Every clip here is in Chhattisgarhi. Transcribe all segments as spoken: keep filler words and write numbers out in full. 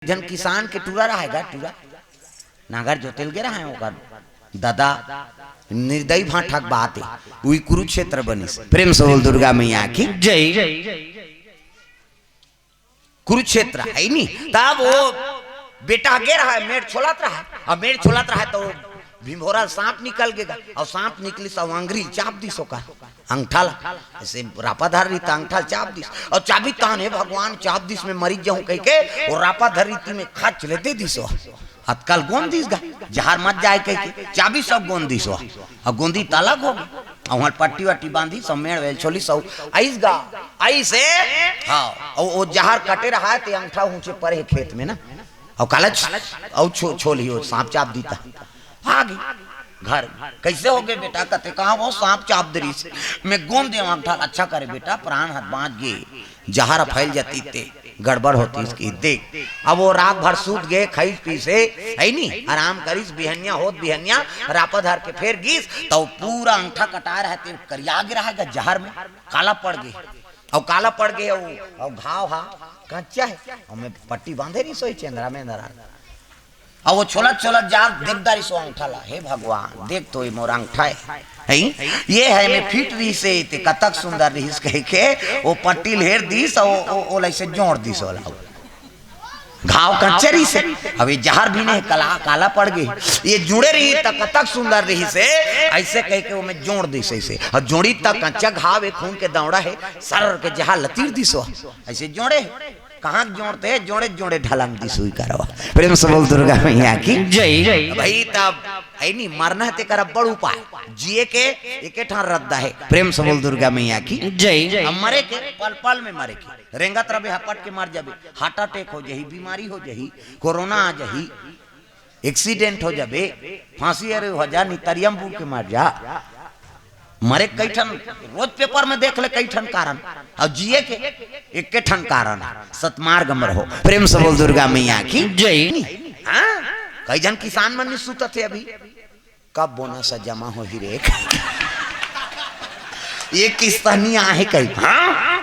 झन किसान के टूरा रहे गा, टूरा नांगर जोतेल गे रहे ओकर ददा, निर्दयी भांठा के बात हे, उही कुरुक्षेत्र बनिस। प्रेम से बोल दुर्गा मैया की। जय। कुरुक्षेत्र हे नी, तब वो बेटा गे रहा, मेड़ छोलत रहा, अब मेड़ छोलत रहा तो भिंभोरा सांप निकल गे गा, अउ सांप निकलिस अउ अंगरी चाप दिस ओकर अंगठा ला, अइसे रापा धर रही त अंगठा ला चाप दिस, अउ चाबी तान हे भगवान, चाप दिस में मरिच जाहूं कहिके, वो रापा धर रही ती में खच ले दे दिस वो। अतका ल गोंद दिस गा, जहर मत जाय कहिके, चाबी सब गोंद दिस वो। अउ गोंदी त अलग हो गे, अउ वहां पट्टी वट्टी बांधिस अउ मेड़ वेल छोलिस अउ अइस गा, अइसे, हां, अउ वो जहर कटे रहा हे ते अंगठा ऊंचे परे हे खेत में ना, अउ काला छ-, अउ छो-, छोलही वो सांप चाप दिस त। आ गे घर। कइसे हो गे बेटा? कथे कहां वो सांप चाप दे रहिस, में गोंद देंव अंगठा ला। अच्छा करे बेटा, प्राण हर बांच गे, जहर फैल जातिस ते गड़बड़ होतिस कि देख। अब वो रात भर सूत गे, खइस पीस हे, हे नी, आराम करिस, बिहनिया होत बिहनिया रापा धर के फेर गिस, त वो पूरा अंगठा कटाय रहा हे ते करिया गे रहा हे गा जहर में, काला पड़ गे। अउ काला पड़ गे, अउ, अउ घाव हा कच्चा हे, अउ में पट्टी बांधे रहिस होही चेंदरा मेंदरा। अउ वो छोलत छोलत जात देख डारिस वो अंगठा ला, हे भगवान, देख तो ये मोर अंगठा हे, हे? ये हे में फिट रहिस हे, ते कतक सुंदर रहिस कहिके, वो पट्टी ल हेर दिस, अउ वो, वो, ओला अइसे जोड़ दिस ओला। घाव कच्चा रहिस हे, अब ये जहर भी नहीं, काला, काला पड़ गे। ये जुड़े रही त कतक सुंदर रहिस हे, अइसे कहिके वो में जोड़ दिस अइसे। अउ जोड़ी त कच्चा घाव हे, खून के दौड़ा हे, सर के जहर ल तीर दिस वो। अइसे जोड़े, कहां के जोड़ते हे, जोड़े जोड़े ढलंग दिस उही करवा। प्रेम से बोल दुर्गा मैया की। जय। भाई तब हे नी, मरना हे तेकर अब्बड़ उपाय, जिए के एके ठन रद्दा हे। प्रेम से बोल दुर्गा मैया की। जय। अब मरे के पल पल में मरे के, रेंगत रबे हपट के मर जाबे, हार्ट अटैक हो जाही, बीमारी हो जाही, कोरोना आ जाही, एक्सीडेंट हो जाबे, फांसी अरे हो जा, नितरिया म बूड़ के मर जा। मरे कई ठन, रोज पेपर में देख ले कई ठन कारण, अउ जिए के एके ठन कारण हे, सतमार्ग म रहो। प्रेम से बोल दुर्गा मैया की। जय। हां, कई झन किसान मन नी सुतत हे अभी, कब बोनस जमा होही रे? ये किस्त नी आहे कही। हां?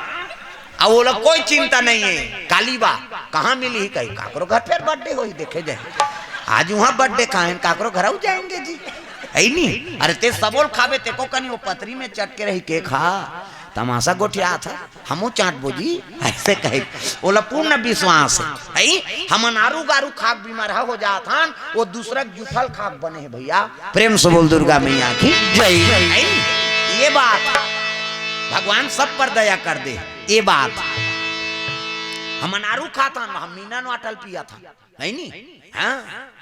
अउ ओला कोई चिंता नहीं हे, काली बा, कहां मिलही कही, काकरो घर फेर बर्थडे होही, देखे जाही। आज उहां बर्थडे खाएन, काकरो घर अउ जाएंगे जी, हे नी? अरे ते सबो ल खाबे, ते को कनी वो पतरी में चटके रही के खा, तमाशा गोठियात हे। हमू चाटबो जी, अइसे कहे। ओला पूर्ण विश्वास हे। अई, हमन आरू गारू खाक बीमार हो जात हन, वो दूसरा के जूठल खाक बने हे भैया। प्रेम से बोल दुर्गा मैया की। जय। अई, ये बात भगवान सब पर दया कर दे। ये बात हमन आरू खात हन, हम मिनरल वाटर पियत हन। हे नी? हां,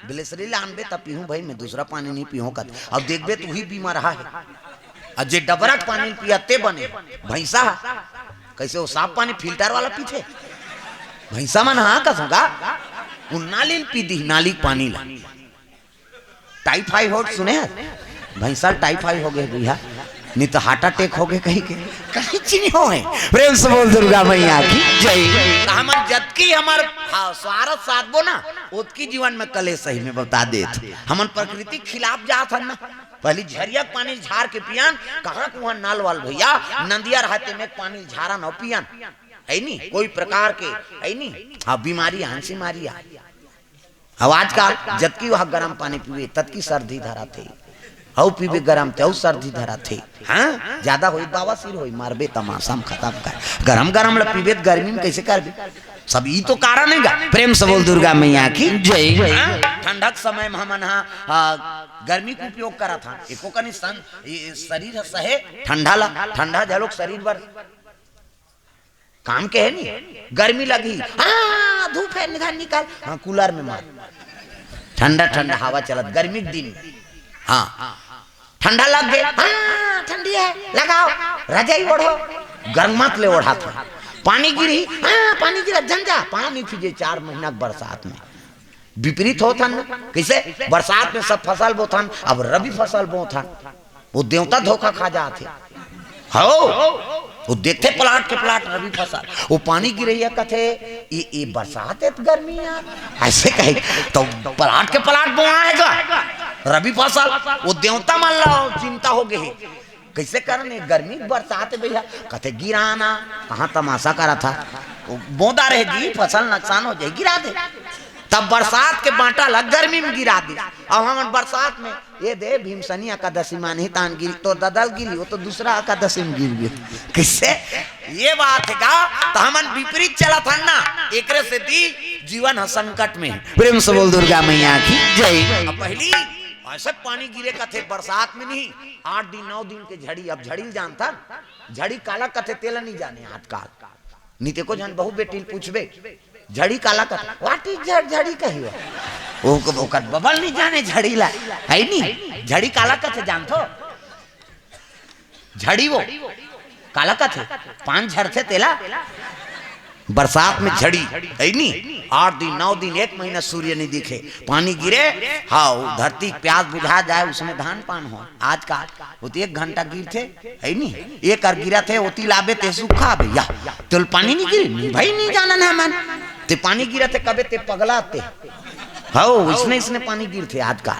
ग्लिसरीन लानबे त पीहूं भाई, मैं दूसरा पानी नहीं पीहूं कथे। अब देखबे तू ही बीमार हा हे। अउ जे डबरा के पानी पिया ते बने, भैंसा हा। कइसे वो साफ पानी फिल्टर वाला पीथे? भैंसा मन हा कसों का? वो नाली ल पी दी, नाली के पानी ला। टाइफाइड सुने हे? भैंसा ल टाइफाइड हो गे भैया, नहीं तो हार्ट अटैक हो गे कही के, कहीं चीज हो हे। प्रेम से बोल दुर्गा मैया की जय। त हमर जतकी हमर, हां, स्वार्थ साधबो ना, ओतकी जीवन में कलेश सही में बता देत। हमन प्रकृति के खिलाफ जात हन ना। पहली झरिया के पानी झार के पियन, कहां कुहां नल वाल भैया, नंदिया रहते में पानी झारन अउ पियन। हे नी? कोई प्रकार के, हे नी? हां, बीमारी, हांसी मारी आ। अब आजकल जतकी वह गरम पानी पीबे, ततकी सर्दी धरत हे। अउ पीबे गरम ते अउ सर्दी धरत हे। हां? ज्यादा होई बवासीर होई, मरबे तमाशा म खतम कर। गरम गरम ल पीबे त गर्मी में कइसे करबे? सब ई तो कारण हे गा। प्रेम से बोल दुर्गा मैया की जय। हां? ठंडा के समय में हमन हा, हां, गर्मी के उपयोग करत हन। एको कनी संग, ये शरीर ह सहे ठंडा ला, ठंडा घलोक शरीर बर काम के हे नी, गर्मी लगही, हां, धूप हे, निकाल, निकाल, हां, कूलर में मार, ठंडा ठंडा हवा चलत, गर्मी के दिन, हां, ठंडा लग गे, हां, ठंडी हे, लगाओ, रजाई ओढ़ो, गरमात ले ओढ़ात हे, पानी गिरही, हां, पानी गिरत, झन जा, पानी फिजे चार महीना के बरसात में। विपरीत होत हन ना। कइसे? बरसात में सब फसल बोथन, अब रबी फसल बोथन। वो देवता धोखा खा जात हे। हव, वो देखथे प्लाट के प्लाट रबी फसल, वो पानी गिरइया कथे, "ये, ये बरसात हे त गर्मी यार?" अइसे कहे, त प्लाट के प्लाट बोआ हे गा रबी फसल। वो देवता मन ला चिंता हो गे हे, कइसे करन, ये गर्मी के बरसात हे भैया, कथे गिराना, कहां तमाशा करत हा, वो बोदा रहे जी, फसल नुकसान हो जाही, गिरा दे। अब बरसात के बांटा ला गर्मी में गिरा दे। अब हमन बरसात में ये दे भीमसनी एकादशी मानही तान गिरी, तो ददल गिरी, वो तो दूसरा एकादशी में गिर गिर। किससे? ये बात हे का? तो हमन विपरीत चलत हन ना, एकरे सेती जीवन ह संकट में हे। प्रेम से बोल दुर्गा मैया की जय। अब पहली ऐसे पानी गिरे कथे बरसात में नहीं, आठ दिन नौ दिन के झड़ी। अब झड़ी ल जानथन? झड़ी काला कथे तेला नहीं जाने आजकल। नहीं ते को झन बहू बेटी ल पूछबे, झड़ी काला कथे? What is झड़, झड़ी कही हो? वो, वो कर बबल नहीं जाने झड़ी ला, है नहीं? झड़ी काला कथे जानथो? झड़ी वो काला कथे? पान झरथे तेला। बरसात में झड़ी, है नहीं? आठ दिन, नौ दिन, एक महीना सूर्य नहीं दिखे, पानी गिरे, हाँ, वो धरती प्यास बुझा जाए, उसमें धान पान हो। आज का वो तो एक घंटा गिरथे, है नहीं? एक अर गिरथे, ओती लाबे ते सूखा बे या। तेल पानी नहीं गिरे, नहीं भाई, नहीं जानन हमन। ते पानी गिरथे कबे ते पगला ते। हौ, इसने, इसने पानी गिरथे आज का।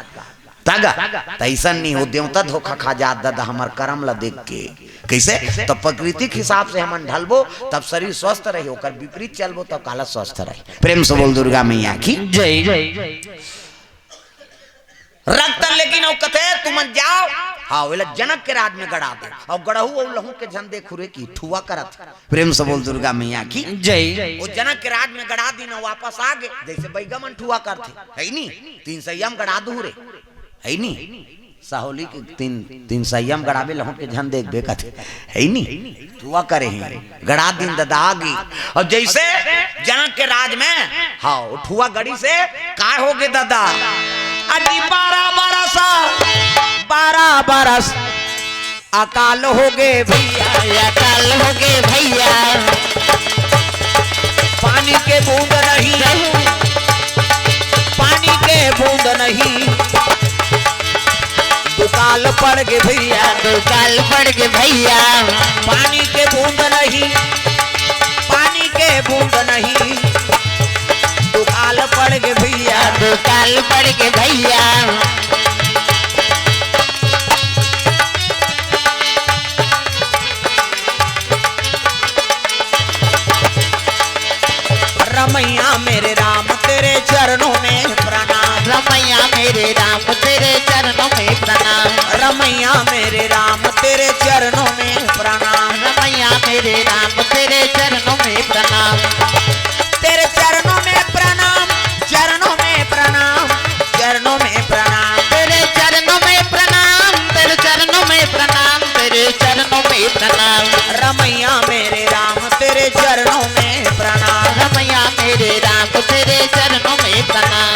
तागा, तैसन नहीं हो, देवता धोखा खा जात दादा हमर करम ला देख के। कैसे? तो प्राकृतिक हिसाब से हमन ढलबो, तब शरीर स्वस्थ रही, ओकर विपरीत चलबो, तब काला स्वस्थ रही। प्रेम से बोल दुर्गा मैया की जय। रक्त लेकिन अउ कथे, "तुमन जाओ।" हाँ, वेला जनक के राज में गड़ा दे। अउ गड़हू अउ लहू के झन देखू रे की ठुआ करत। प्रेम से बोल दुर्गा मैया की जय। वो जनक के राज में गड़ा दिन, वापस आ गए, जैसे बैगा मन ठुआ करथे, है नी? तीन सैया म गड़ा दू रे, है नी? सहोली के तीन, तीन सैया म गड़ाबे, लहुट के झन देखबे कथे, है नी? ठुआ करे हे, गड़ा दिन ददा आ गई। और जैसे जनक के राज में, हाँ, वो ठुआ गड़ी से काय हो गए ददा? अजी बारह बरस, बारह बरस अकाल हो गए भैया, अकाल हो गए भैया। पानी के बूंद नहीं, पानी के बूंद नहीं, दुकाल पड़ गए भैया, दुकाल पड़ गए भैया। पानी के बूंद नहीं, पानी के बूंद नहीं, दुकाल पड़ गए भैया, दुकाल पड़ गए भैया। रमैया मेरे राम तेरे चरणों में प्रणाम। रमैया मेरे राम तेरे चरणों में प्रणाम। रमैया मेरे राम तेरे चरणों में प्रणाम। रमैया मेरे राम तेरे चरणों में प्रणाम। तेरे चरणों में प्रणाम, चरणों में प्रणाम, चरणों में प्रणाम। तेरे चरणों में प्रणाम, तेरे चरणों में प्रणाम, तेरे चरणों में प्रणाम। रमैया मेरे राम तेरे चरणों में प्रणाम। रमैया मेरे राम तेरे चरणों में प्रणाम।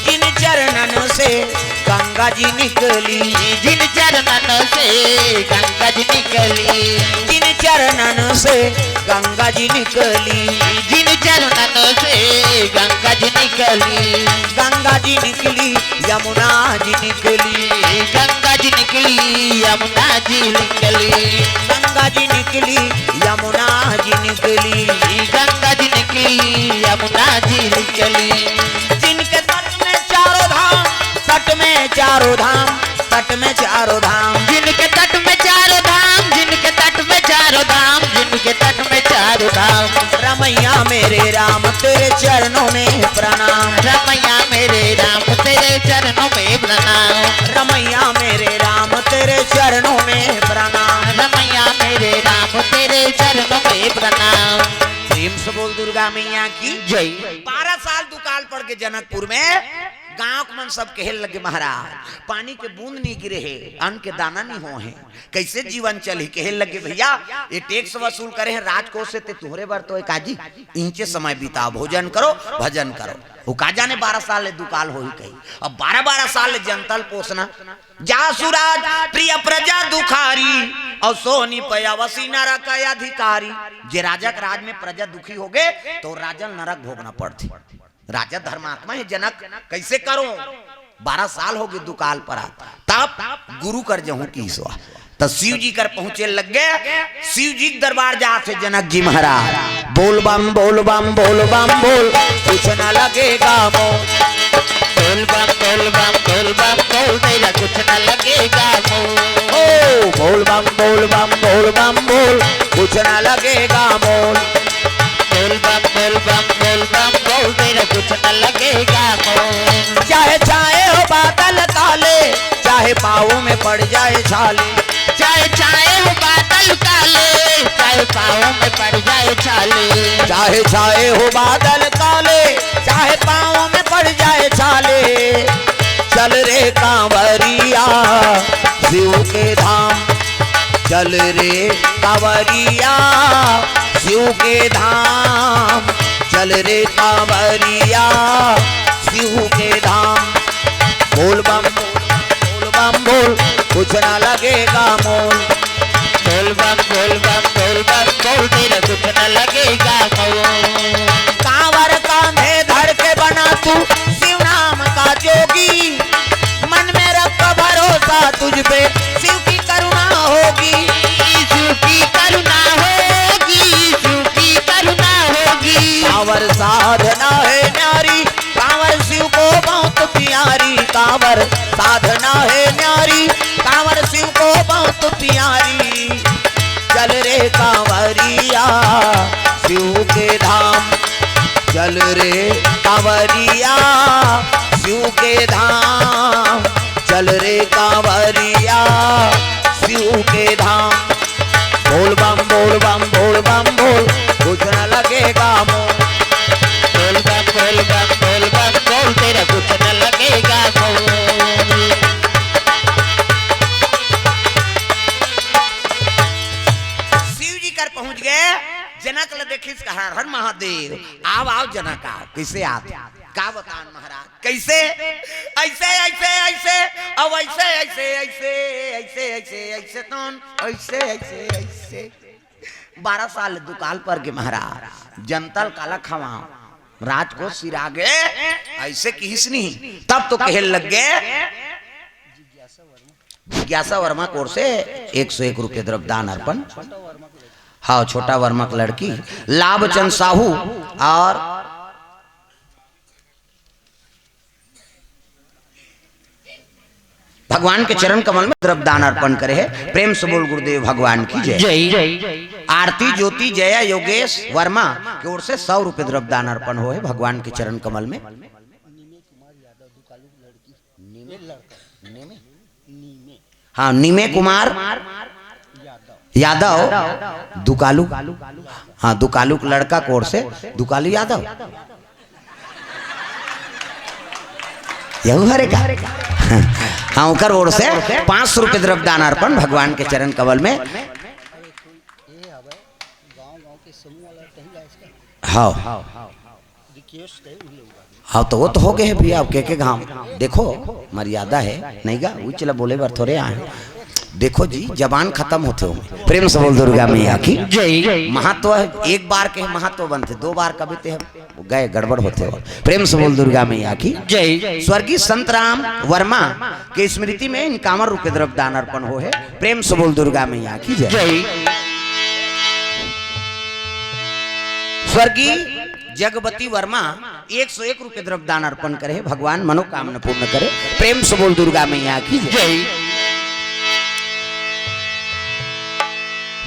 जिन चरणन से गंगा जी निकली, जिन चरणन से गंगा जी निकली। जिन चरणन से गंगा जी निकली। जिन चरणन से गंगा जी निकली। गंगा जी निकली, यमुना जी निकली। गंगा जी निकली, यमुना जी निकली। गंगा जी निकली, यमुना जी निकली। गंगा जी निकली, यमुना जी निकली। जिनके तट में चारों धाम, तट में चारों धाम, तट में चारों धाम। जिनके तट में चारों धाम, जिनके तट में चारों धाम, जिनके तट में चारों धाम। रमैया मेरे राम तेरे चरणों में प्रणाम। रमैया मेरे राम तेरे चरणों में प्रणाम। रमैया मेरे राम तेरे चरणों में प्रणाम। रमैया मेरे राम तेरे चरणों में प्रणाम। प्रेम से बोल दुर्गा मैया की जय। बारह साल दुकाल पड़ के जनकपुर में गांव के मन सब कहे लगे, महाराज, पानी के बूंद नहीं गिरे हे, अन्न के दाना नहीं हो हे, कैसे जीवन चलही? कहे लगे, भैया, ये टैक्स वसूल करे हैं राजकोष से, ते तुहरे बर तो एक आजी, इंचे समय बिताओ, भोजन करो, भजन करो। वो का जाने बारह साल ले दुकाल होही कही। अब बारह बारह साल ले जनता ल पोसना। जासु राज प्रिय प्रजा दुखारी, और सोनी पयावसी नरक अधिकारी। जे राजा के राज में प्रजा दुखी हो गए, तो राजा ल नरक भोगना पड़थे। राजा धर्मात्मा हे जनक, कैसे करो? बारह साल हो गए दुकाल पर आ, तब गुरु कर जहूं की ईश्वर। तो शिव जी कर पहुंचे लग गए, शिव जी के दरबार जात हे जनक जी महाराज। बोल बम, बोल बम, बोल बम, बोल, कुछ न लगेगा मोल। बोल बम, बोल बम, बोल बम, बोल, तेरा कुछ न लगेगा मोल। ओ, बोल बम, बोल बम, बोल बम, बोल, कुछ न लगेगा मोल। बोल बम, बोल बम, बोल बम, बोल, तेरा कुछ न लगेगा मोल। चाहे छाए हो बादल काले, चाहे पाँव में पड़ जाए छाले। चाहे छाए हो बादल काले, चाहे पाँव में पड़ जाए छाले। चाहे छाए हो बादल काले, चाहे पाँव में पड़ जाए छाले। चल रे कांवरिया शिव के धाम, चल रे कांवरिया शिव के धाम, चल रे कांवरिया शिव के धाम। बोल बम बोल, बोल बम बोल, कुछ ना लगेगा मोल। बोल बम बोल बम बोल बम बोल, तेरा कुछ ना लगेगा मोल। कांवर कांधे धर के बना तू शिव नाम का जोगी, मन में रख भरोसा तुझ पे, शिव की करुणा होगी। शिव की करुणा होगी, शिव की करुणा होगी। कांवर साधना है न्यारी, कांवर शिव को बहुत प्यारी। कांवर साधना है न्यारी, कांवर शिव को बहुत प्यारी। चल रे कांवरिया शिव के धाम, चल रे कांवरिया शिव के धाम, चल रे कांवरिया शिव के धाम। बोल बम बोल बम बोल बम बोल, कुछ न लगेगा मोल। बोल बम बोल बम बोल बम बोल, तेरा कुछ न लगेगा मोल। शिव जी कर पहुंच गए, जनक ल देखिस कहा, "हर महादेव, आव, आव जनक आव।" कैसे आत? का बतान महाराज, कैसे? ऐसे, ऐसे, ऐसे, अब ऐसे, ऐसे, ऐसे, ऐसे, ऐसे, ऐसे, तौन, ऐसे, ऐसे, ऐसे। बारह साल दुकाल पर के महाराज, जनता ल काला खवाव, राज को सिरा गे, ऐसे किहिस नहीं, तब तो कहे लग गए। जिज्ञासा वर्मा कोर से एक सौ एक रुपये द्रव्य दान अर्पण। हाँ, छोटा वर्मा की लड़की लाभचंद साहू और भगवान के चरण कमल में द्रव्य दान अर्पण करे हे। प्रेम से बोल गुरुदेव भगवान की जय। जय। आरती ज्योति जया योगेश वर्मा की ओर से सौ रुपये द्रव्य दान अर्पण हो हे भगवान के चरण कमल में। हाँ, निमे कुमार यादव, दुकालू। हाँ, दुकालू के लड़का कोर से दुकालू यादव। यहू हरे का? हाँ, ओकर ओर से पाँच सौ रुपये द्रव्य दान अर्पण भगवान के चरण कमल में। हाँ। हाँ, तो वो तो हो गए हे भैया, अब के के घाम। देखो, मर्यादा हे, नहीं गा, उचला बोले बर थोरे आए। देखो जी, जबान खतम होथे हो। प्रेम से बोल दुर्गा मैया की जय। महत्व हे, एक बार के महत्व बनथे, दो बार कबे ते गए गड़बड़ होथे हो। प्रेम से बोल दुर्गा मैया की जय। स्वर्गीय संतराम वर्मा के स्मृति में इनकावन रुपये द्रव्य दान अर्पण हो हे। प्रेम से बोल दुर्गा मैया की जय। जय। स्वर्गीय जगपति वर्मा एक सौ एक रुपये द्रव्य दान अर्पण करे हे, भगवान मनोकामना पूर्ण करे। प्रेम से बोल दुर्गा मैया की जय। जय।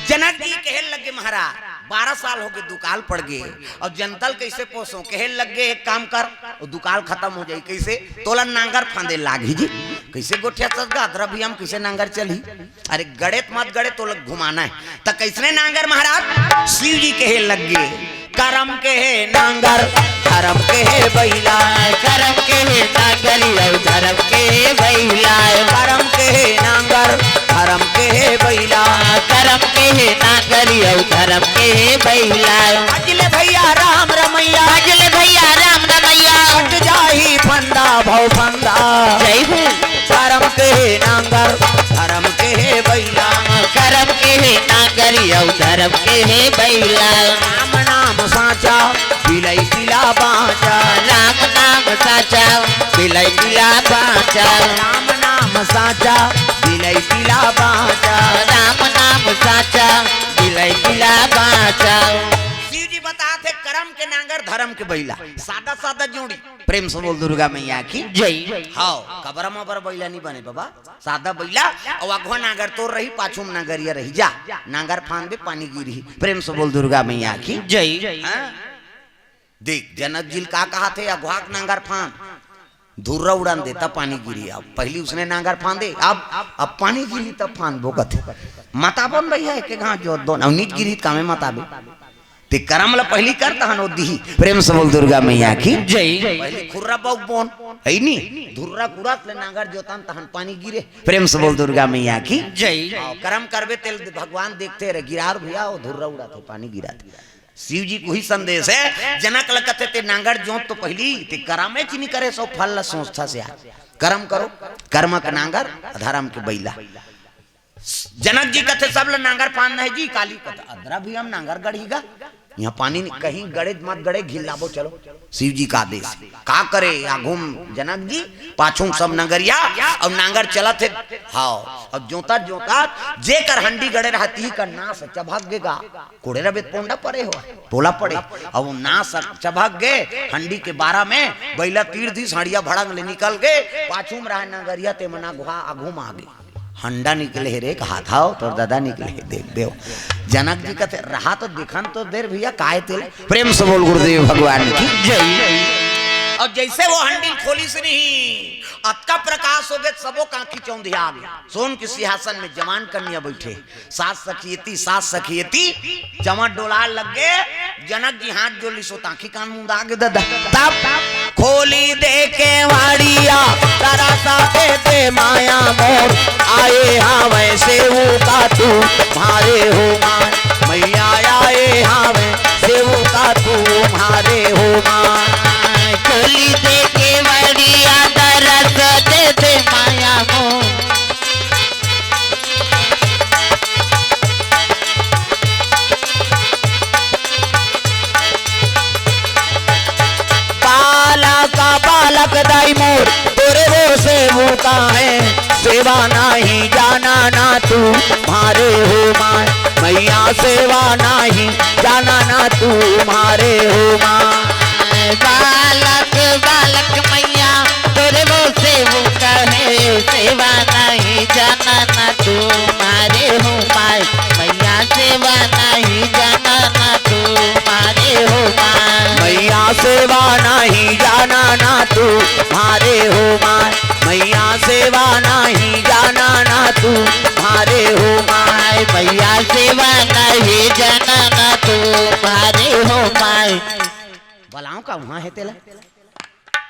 जनक जी कहे लगे, महाराज, बारह साल हो गए, दुकाल पड़ गए, अउ जनता ल कैसे पोसों? कहे लग गए, एक काम कर, वो दुकाल खतम हो जाई। कैसे? तोला नांगर फांदे लागही जी। कैसे गोठिया सजगा, अदरा भी हम कैसे नांगर चलही? अरे गड़े त मत गड़े, तोला घुमाना हे। त कैसने नांगर महाराज? शिव जी कहे लग गए, करम के हे नांगर, धरम के हे बइला। करम के हे नांगर अउ धरम के हे बइला। करम के हे नांगर, धरम के हे बइला। करम के हे नांगर अउ धरम के हे बइला। भज ले भैया राम रमैया। भज ले भैया राम रमैया। कट जाही फंदा भव फंदा। जय हो। करम के हे नांगर, धरम के हे बइला। करम के हे नांगर अउ धरम के हे बइला। राम नाम साँचा, बिलई पिला बाँचा। राम नाम साँचा, बिलई पिला बाँचा। राम नाम साँचा, बिलई पिला बाँचा। राम नाम साँचा, बिलई पिला बाँचा। शिव जी बतात हे, करम के नांगर, धरम के बइला। सादा सादा जोड़ी। प्रेम से बोल दुर्गा मैया की जय। हाँ, कबरा मबरा बइला नहीं बने बाबा, सादा बइला। अउ अगवा नांगर तोर रही, पाछू में नांगरिया रही। जा, नांगर फांदबे, पानी गिरही। प्रेम से बोल दुर्गा मैया की जय। हाँ? देख, जनक जी ल का कहाथे, अघवा के नांगर फांद, धुर्रा उड़न दे, तब पानी गिरही। अब पहिली उसने नांगर फांदे, अब, अब पानी गिरही, तब फांदबो कथे। मताबोन भइया, एक एक हाथ जोत दोन, अब नीच गिरही, कामे मताबे। ते करम ल पहिली कर, तहन ओ दिही। प्रेम से बोल दुर्गा मैया की। जय। पहिली खुर्रा बउक बोन, हइ नी? धुर्रा कुरात ले नांगर जोतन, तहन पानी गिरे। प्रेम से बोल दुर्गा मैया की। जय। हाँ, करम करबे तेल भगवान देखथे रे, गिरार भइया, ओ धुर्रा उड़ाथे, पानी गिराथे। शिव जी के उही संदेश हे, जनक ल कथे ते नांगर जोत तो पहिली, ते करमेच नी करे, सो फल ल सोचथस यार। करम करो, करम के नांगर, धरम के बइला। जनक जी कथे सब ल नांगर फांदना हे जी, काली कथे अदरा भी हम नांगर गढ़ही गा, इहाँ पानी नी, कहीं गड़े मत गड़े, घिल्लाबो चलो, शिव जी के आदेश। का करे, आघू म जनक जी, पाछू म सब नगरिया, अउ नांगर चलत हे। हाँ, अब जोतत जोतत जेकर हंडी गड़े रहय, तिही कर नास चभक गे गा। कोड़े रबे त पोंडा परे हो, पोला पड़े। अब ओ नास चभक गे, हंडी के बारा में बइला तीर दिस, हंडिया भड़ंग ले निकल गे, पाछू म रहय नगरिया, ते मन अघवा आघू म आ गे। हंडा निकले हे रे, कहात हंव, तोर ददा निकले हे, देख देव। जनक जी कथे, रहा तो देखन तो दे रे भइया, काय तेला। प्रेम से बोल गुरुदेव भगवान की जय। अउ जइसे ओ हंडी ल खोलिस नहीं, अतका प्रकाश हो गे, सबो के आंखी चौंधिया गे। सोन के सिंहासन में जवान कन्या बइठे, सात सखी एती, सात सखी एती, जमा डोलाय लग गे। जनक जी हाथ जोड़ लिस, ओ आंखी कान मुंदा गे ददा। तब खोली दे केवाड़िया, तरस दे दे मया मोर, आए हवंय सेवका तुम्हारे हो माय। मैया आए हवंय सेवका तुम्हारे हो माय। खोली दे केवाड़िया, तरस दे दे मया मोर। बालक बालक दाई मोर, तोरे वो सेवका हंव, सेवा नहीं जाना ना तुम्हारे हो माय। मैया सेवा नहीं जाना ना तुम्हारे हो माय। बालक बालक मैया, तोरे वो सेवका हंव, सेवा नहीं जाना ना तुम्हारे हो माय। मैया सेवा नहीं जाना ना तुम्हारे हो माय। मैया सेवा नहीं जाना ना तुम्हारे हो माय। मैया सेवा नहीं जाना ना तुम्हारे हो माय। मैया सेवा नहीं जाना ना तुम्हारे हो माय। बलाओ का उहाँ हे तेला।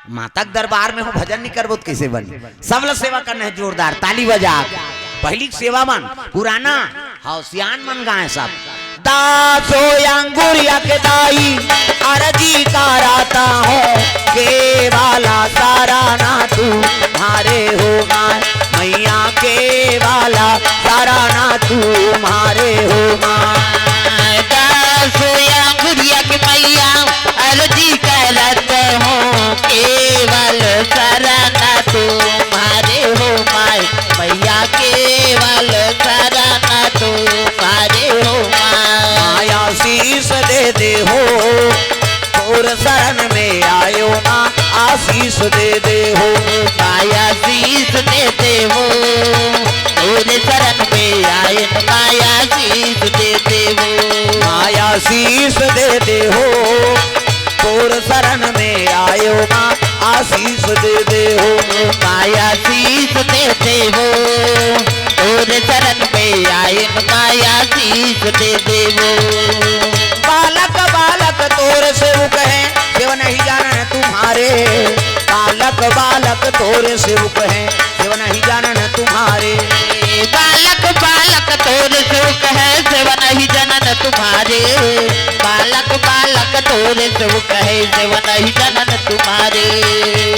माता के दरबार में हो, भजन नी करबो त कइसे बनी? सब ल सेवा करना हे जोरदार, ताली बजा। पहिली के सेवा मन, पुराना, हव, सियान मन गाय सब। दासो अंगुरिया के दाई, अरजी करत हंव, केवल सरन तुम्हारे हो माय। मैया केवल सरन तुम्हारे हो माय। दासो अंगुरिया के मैया, अरजी करत हंव, केवल सरन तुम्हारे हो माय। मैया केवल सरन तुम्हारे हो माय। माय आशीष दे दे हो, तोर सरन में आएंव माय, आशीष दे दे हो। माय आशीष दे दे हो, तोरे सरन में आएंव माय, आशीष दे दे हो। माय आशीष दे दे हो, तोर सरन में आएंव माय, आशीष दे दे हो। माय आशीष दे दे हो, तोरे सरन में आएंव माय, आशीष दे दे हो। बालक बालक तोर सेवक हंव, सेवा नहीं जानन तुम्हारे। बालक बालक तोर सेवक हंव, सेवा नहीं जानन तुम्हारे। बालक बालक तोर सेवक हंव, सेवा नहीं जानन तुम्हारे। बालक बालक तोर सेवक हंव, सेवा नहीं जानन तुम्हारे।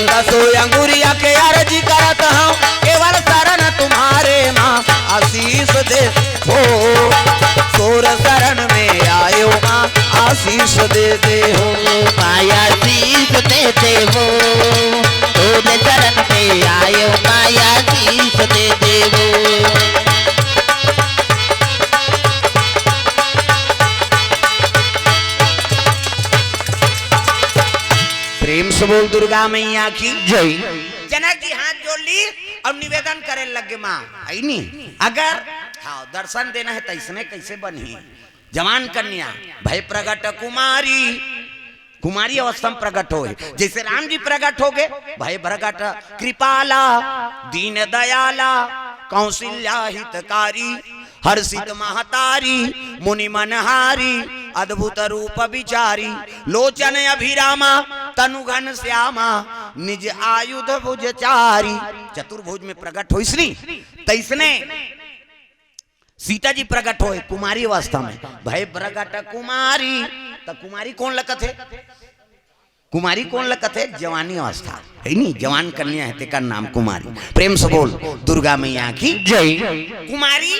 दसो अंगुरिया के अरजी करत हंव, केवल सरन तुम्हारे माय, आशीष दे हो। तोर सरन में आएंव माय, आशीष दे दे हो। माय आशीष दे दे हो, तोरे सरन में आएंव माय, आशीष दे दे हो। प्रेम से बोल दुर्गा मैया की जय। जनक जी हाथ जोड़ ली अउ निवेदन करे लगे, माँ, हइ नी, अगर, हाँ, दर्शन देना हे त अइसने कइसे बनही? जवान कन्या, भय प्रगट कुमारी, कुमारी अवस्था में प्रगट होय, जैसे राम जी प्रगट हो गए, भय प्रगट कृपाला, दीन दयाला, कौशल्या हितकारी, हर्षित महतारी, मुनि मनहारी, अद्भुत रूप विचारी, लोचन अभिरामा, तनु घन श्यामा, निज आयुध भुज चारी। चतुर्भुज में प्रगट होइस नी, तैसने सीता जी प्रगट होय कुमारी अवस्था में, भय प्रगट कुमारी। त कुमारी कोन ल कथे? कुमारी कोन ल कथे? जवानी अवस्था है नी, जवान कन्या है, तेकर नाम कुमारी। प्रेम से बोल दुर्गा मैया की जय। कुमारी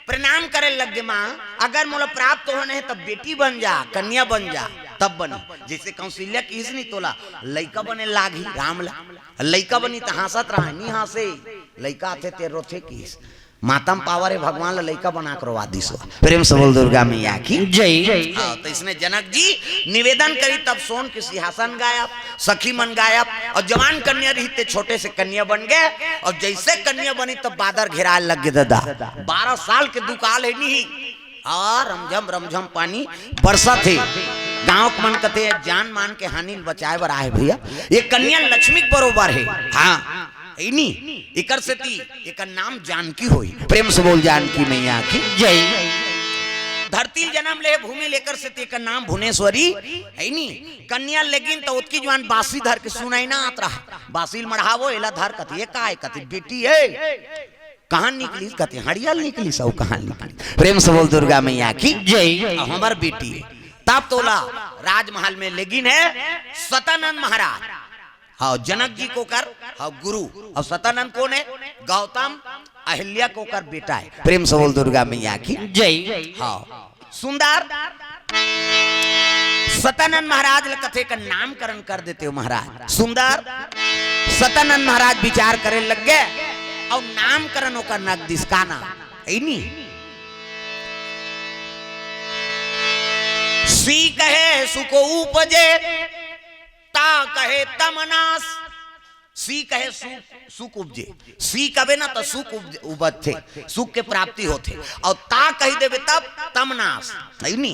प्रणाम करे लग गे, माँ, अगर मोला प्राप्त होना है तब बेटी बन जा, कन्या बन जा, तब बनी। जैसे कौशल्या किहिस नी, तोला लइका बने लागही राम ला, लइका बनी त हाँसत रहा, नी हाँसे, लइका आथे ते रोथे किहिस। माता म पावर है, भगवान ला लइका बना के रोवा दिस हो। प्रेम से बोल दुर्गा मैया की जय। हाँ, तो इसने जनक जी निवेदन करी, तब सोन के सिंहासन गायब, सखी मन गायब, और जवान कन्या रही ते छोटे से कन्या बन गए। और जैसे कन्या बनी तब बादर घेराए लग गए दादा। बारह साल के दुकाल है नी, और रमझम रमझम पानी बरसत हे। गांव के मन कथे, जान मान के हानि ल बचाए बर आए भैया, ये कन्या लक्ष्मी के बरोबर है। हाँ, है नी, एकर सेती एकर नाम जानकी होई। प्रेम से बोल जानकी मैया की जय। धरती ल जन्म ले भूमि लेकर सेती एकर नाम भुवनेश्वरी है नी। कन्या लेकिन तो ओतकी जुवान बांसी धर के सुनाई ना आत रहा, बांसी ल मढ़ावो, एला धर कथे, ये का है कथे, बेटी है। कहाँ निकलिस कथे, हड़िया ल निकलिस, अउ कहाँ निकलिस। प्रेम से बोल दुर्गा मैया की जय। अब हमर बेटी है, तब तोला राजमहल में लेगिन है सतानंद महाराज। हाँ, जनक जी के ओकर, हाँ, गुरु, और सतानंद कोन है? गौतम, अहिल्या के ओकर बेटा है। प्रेम से बोल दुर्गा मैया की जय। हाँ, सुंदर सतानंद महाराज ल कथे का नामकरण कर देते हो महाराज। सुंदर सतानंद महाराज विचार करे लग गए और नामकरण ओकर नग दिस, का नाम है नी? सी कहे सुख उपजे, ता कहे तमनास। सी कहे सुख, सुख उपजे। सी कबे ना तो सुख उपज-, उपजथे, सुख के प्राप्ति होथे। और ता कही देबे तब तमनास, है नी?